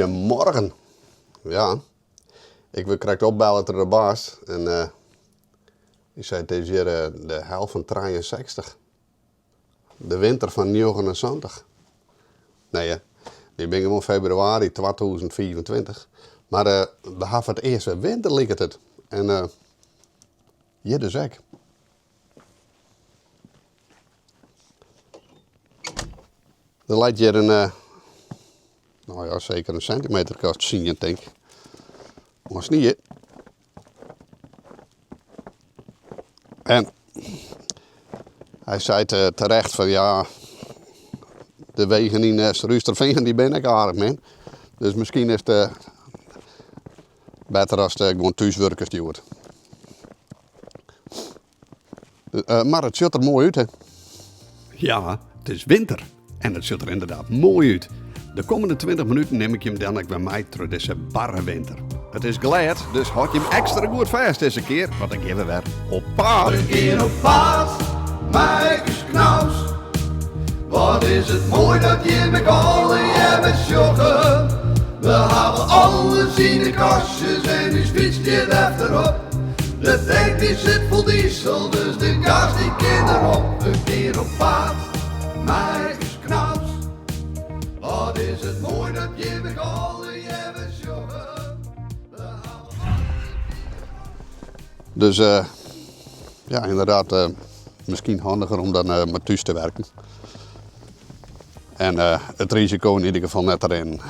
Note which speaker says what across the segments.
Speaker 1: Goeiemorgen. Ja, ik wurd krekt opbelle troch de baas en dy sei it is hjir de hel fan 63. De winter fan 79. Nee, wy binne gewoan febrewaris 2025. Mar we ha foar it earst wer winter liket it. En hjir dus ek. Der leit hjir in, no ja, seker in sintimeterke as tsien tink, oan snie. En hy seit terecht fan ja, de wegen yn Surhústerfean dy binne ek aardich min. Dus miskien is it better ast gewoan thús wurkest hjoed. Mar it sjocht der moai út, hè? Ja, it is winter en it sjocht der ynderdaad moai út. De kommende 20 minuten nim ik jim dan ek wer mei troch dizze barre winter. It is glêd, dus hâld jim ekstra goed fêst dizze kear, want dan gean we wer op paad.
Speaker 2: We gean op paad mei ús knaus. Wat is it moai dat jim ek allegear sjogge. We hawwe alles yn de kastjes en ús fyts stiet efterop. De tank dy sit fol diesel, dus de gas dy kin derop. We gean op paad mei ús knaus. Wat is it moai dat jim ek allegear sjogge. We hawwe alles yn de
Speaker 1: Dus ja, ynderdaad miskien handiger om dan mar thús te werken. En it risiko yn ieder gefal net te rinnen.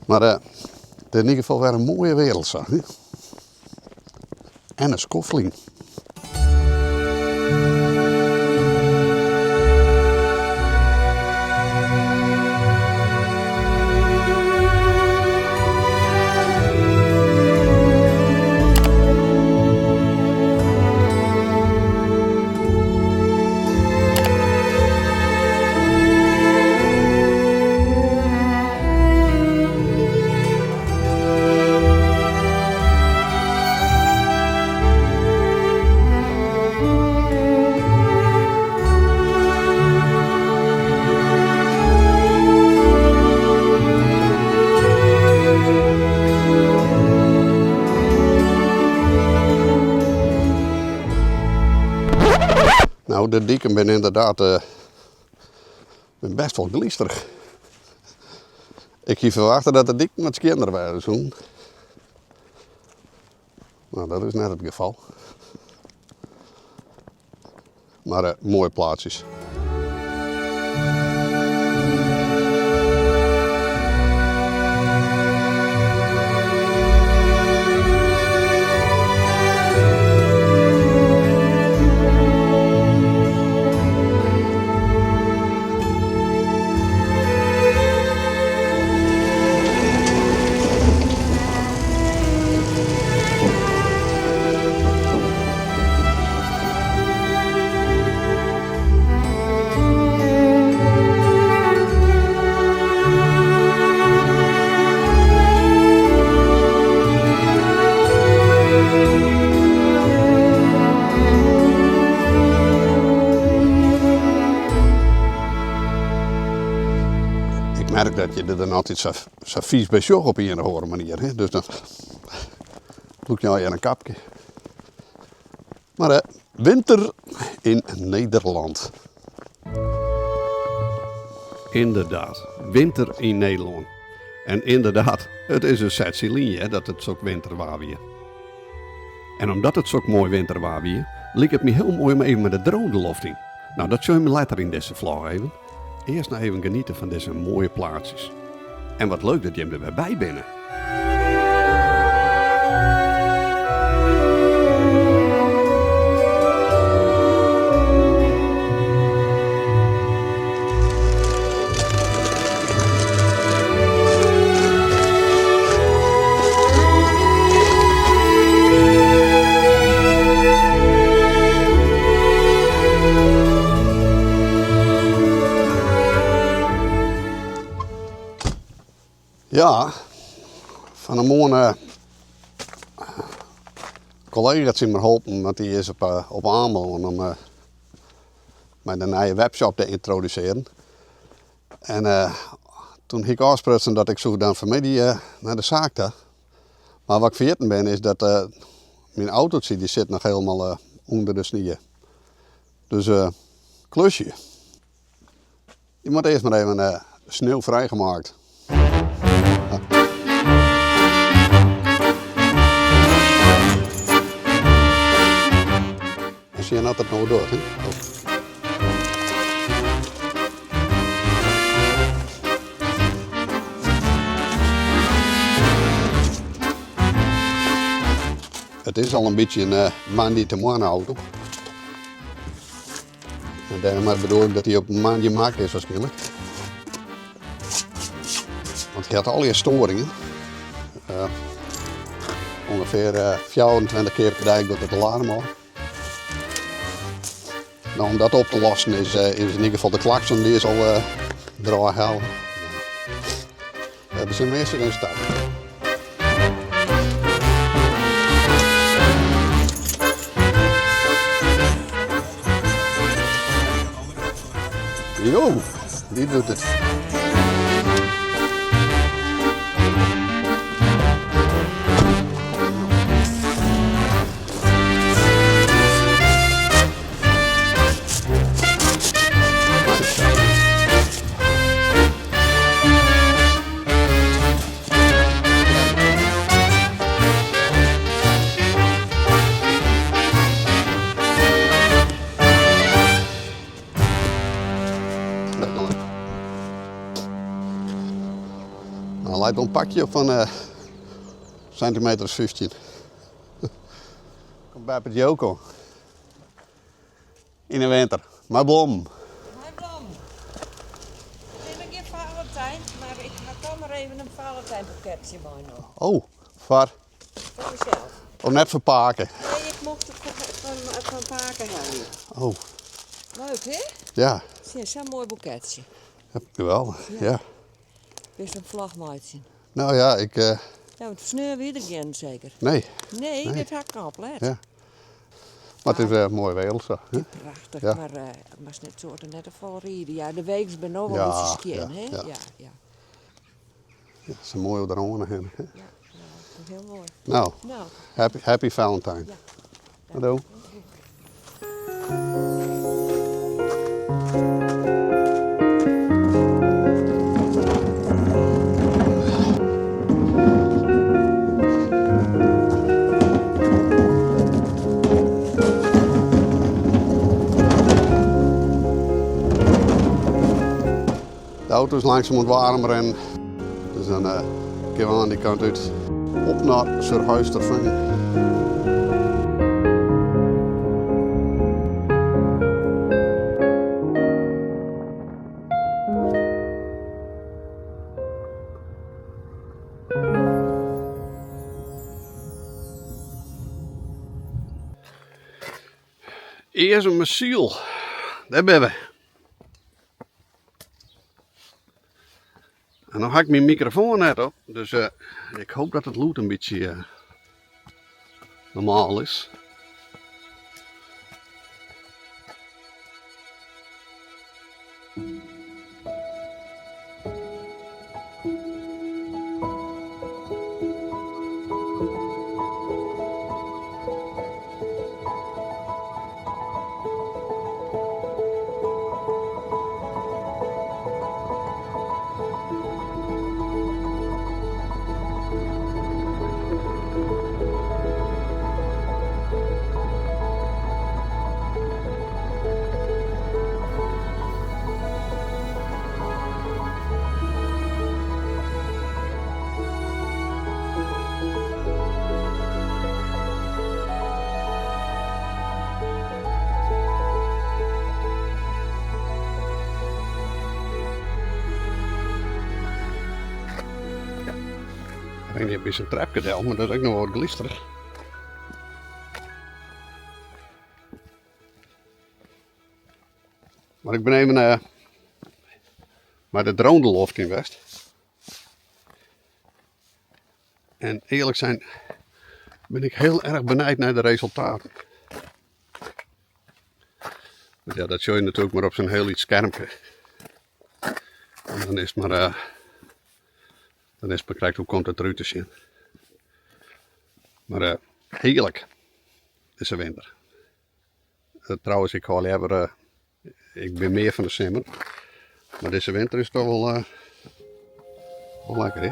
Speaker 1: Mar it is yn ieder gefal wer in moaie wereld sa. Hè? En in skoflyn. Nou, de diken binne ynderdaad bêst wol glysterich. Ik hie ferwachte dat de diken wat skjinner wêze soenen. No, dat is net it gefal. Mar moaie plaatsjes. Ik merk dat je der dan altyd sa, sa fys by sjocht op ien of oare manier. Hè? Dus dan lûk je allegear in kapke. Mar winter yn Nederland. Ynderdaad, winter yn Nederlân. En ynderdaad, it is in setsje lyn hear dat it sok winterwaar wie. En omdat it sok moai winterwaar wie, like it my hiel moai om even mei de drone de loft yn. Nou, dat sjoch je letter yn dizze vlog even. Earst noch even geniete fan dizze moaie plaatsjes. En wat leuk dat jim der wer by binne. Ja, fan 'e moarn kollega tsjin my holpen, want dy is op, op Amelân om mei de nije webshop te yntrodusearjen. En. Toen hie ik ôfsprutsen dat ik soe dan fanmiddei nei de saak ta. Mar wat ik ferjitten bin is dat myn autootsje dy sit noch helemaal ûnder de snie. Dus klusje. Dy moat earst mar even sneeuwvrij gemaakt. En sjen oft it no docht. Hè? Oh. It is al in bytsje in uh, moandeitemoarn auto. En dêrmei bedoel ik dat hy op moandei makke is waarskynlik. Want hy hat allegear storingen. Uh, ûngefear uh, 24 kear per dei giet it alarm ôf. No, om dat op te lossen is, uh, is yn ieder gefal de klakson dy is al uh, derôf helle. We sille earst even starte. Jo, dy docht it. Nou, leit in pakje fan uh, centimeter 15. Komt by it Joko. Yn 'e winter. Mei blommen.
Speaker 3: Mei blommen. Ik bin gjin Valentijn, mar ik ha toch mar even in Valentijnboeketje meinaam.
Speaker 1: Oh, foar?
Speaker 3: Foar mysels.
Speaker 1: Oh, net foar pake?
Speaker 3: Nee, ik mocht it fan pake helje.
Speaker 1: Oh.
Speaker 3: Leuk, hè?
Speaker 1: Ja.
Speaker 3: Sjen, sa'n moai boeketsje.
Speaker 1: Geweldig, ja.
Speaker 3: Bist in vlog meitsjen?
Speaker 1: No ja, ik.
Speaker 3: Ja, want sneon wie der gjin seker?
Speaker 1: Nee.
Speaker 3: Nee, dat ha ik al oplet.
Speaker 1: Ja. Mar it is wer moai waar sa. Hè?
Speaker 3: Prachtich,
Speaker 1: Ja.
Speaker 3: mar moatst net soarte net te folle ride. Ja, de wegen binne no wol in
Speaker 1: Ja,
Speaker 3: bytsje skjin,
Speaker 1: ja,
Speaker 3: hè?
Speaker 1: ja.
Speaker 3: Ja, ja.
Speaker 1: Ja, se moai oer de râne hinne. Hè?
Speaker 3: Ja, ja, hiel moai.
Speaker 1: No,
Speaker 3: No.
Speaker 1: happy, happy Valentine.
Speaker 3: Ja.
Speaker 1: Hallo. De auto is langsom oan it waarm rinnen, dus dan uh, kinne we oan dy kant út op nei Surhuisterveen. Eazumasyl, dêr binne we. En no ha ik myn mikrofoan net op, dus uh, ik hoop dat it lûd in bytsje uh, normaal is. Ik rin hjir by sa'n trepke del, mar dat is ek noch wat glysterich. Mar ik bin even uh, mei de drone de loft yn west. En earlik sein bin ik hiel erch benijd nei de resultaten. Want ja, dat sjogge je natuerlik mar op sa'n hiel lyts skermke. En dan is it mar uh, Dan is it mar krekt hoe komt it derút te sjen. Mar hearlik dizze winter. Trouwens, ik hâld leaver, ik bin mear fan de simmer. Mar dizze winter is toch wol, wol lekker, hè?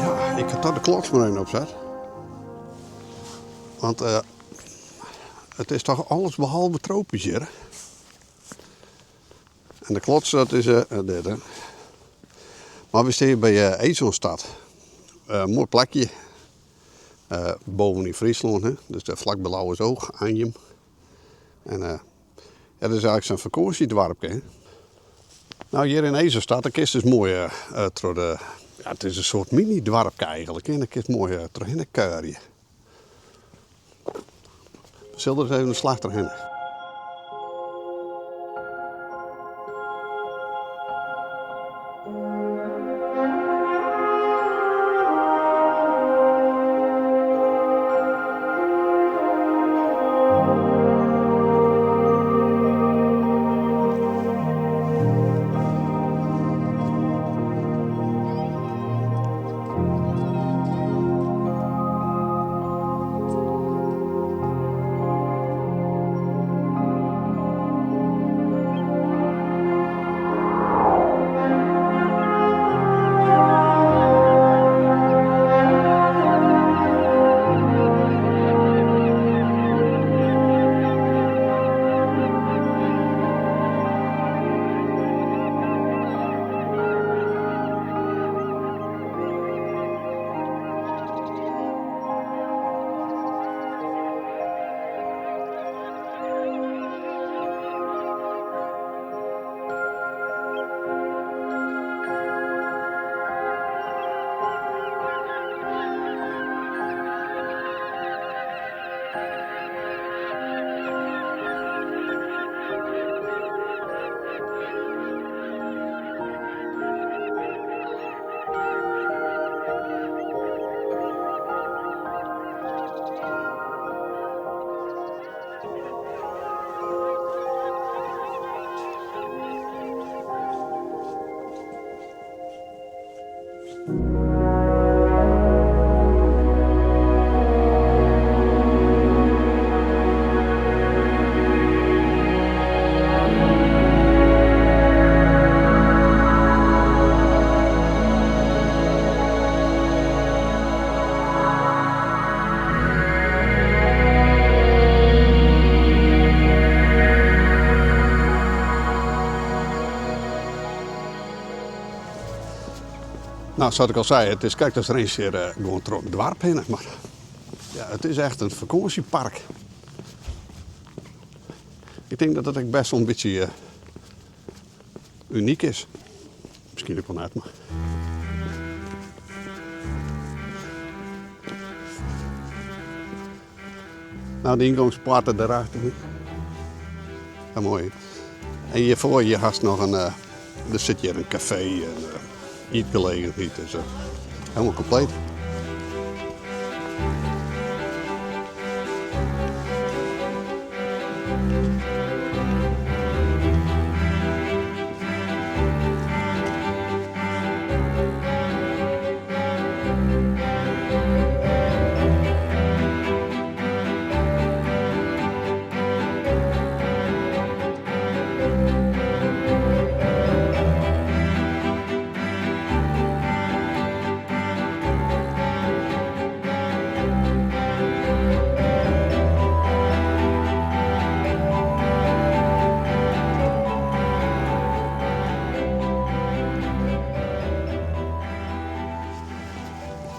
Speaker 1: Ja, ik ha toch de kloks mar even opset. Want it is toch alles behalve tropysk hjir. En de kloks dat is dit hè. Mar we stean by Esonstad. Moai plakje. Boven yn Fryslân hè. Dus flak by Lauwersoog, Anjum. En ja, dat is eigentlik sa'n fakânsjedoarpke hè. Nou hjir yn Esonstad, dan kinst dus moai troch de, ja it is in soart mini-doarpke eigentlik hè. Dan kinst moai trochhinne kuierje. We sille der ris even in slach trochhinne. Nou, sa't ik al sei, it is krekt as rinst hjir gewoan troch it doarp hinne, mar ja, it is echt in fakânsjepark. Ik tink dat dat ek bêst wol in bytsje unyk is. Miskien ek wol net, mar. Nou, de yngongspoarte derachter. Ja, moai. En hjirfoar hjir hast noch in, der sit hjir in kafee en ytgelegenheid, dus helemaal kompleet.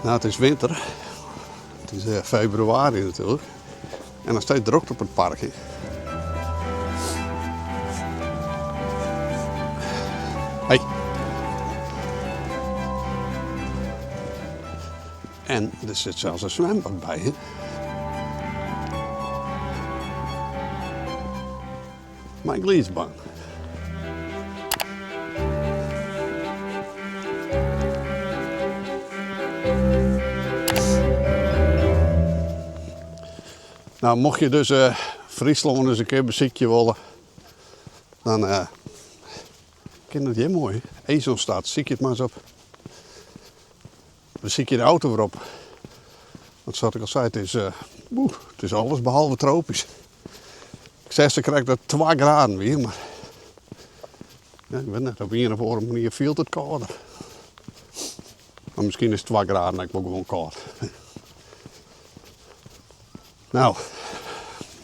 Speaker 1: Nou, it is winter. It is febrewaris natuerlik. En noch steeds drokte op it park. Hey. En der sit sels in swimbad by. Hè? Mei gliidsbaan. Nou, mocht je dus Fryslân ris in kear besykje wolle, dan kin dat hjir moai. Esonstad, sykje it mar ris op. Besykje de auto wer op. Want sa't ik al sei, it is, it is alles behalve tropysk. Ik sei sakrekt dat it 2 graden wie, mar ja, ik wit net, op ien of oare manier fielt it kâlder. Mar miskien is 2 graden ek wol gewoan kâld. Nou,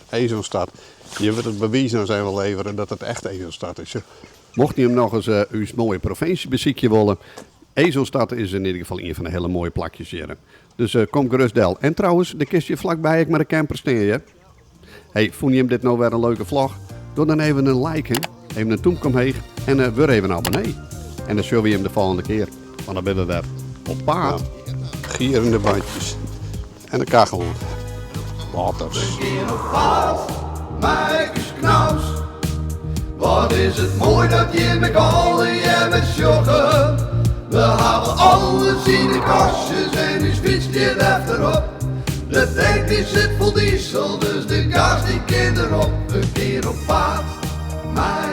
Speaker 1: Esonstad. Hjir wurdt it bewiis noch ris even levere dat it echt Esonstad is. Mocht jim noch ris ús moaie provinsje besykje wolle, Esonstad is yn ieder gefal ien fan de hiele moaie plakjes hjir. Dus kom gerust del. En trouwens, der kinst hjir flakby ek mei de camper stean, hear. Hey, fûn jim dit no wer in leuke vlog? Doch dan even in like, hè? Even in tûmke omheech en uh, wurd even abonnee. En dan sjogge we jim de folgjende kear. Want dan binne we wer op paad. Gierende bandjes en de kachel oan. Waters.
Speaker 2: We gean op paad, mei ús Knaus. Wat is it moai dat jim ek allegear sjogge. We hawwe alles yn de kastjes en ús fyts stiet efterop. De tank dy sit fol diesel, dus de gas dy kin derop. We gean op paad, mei.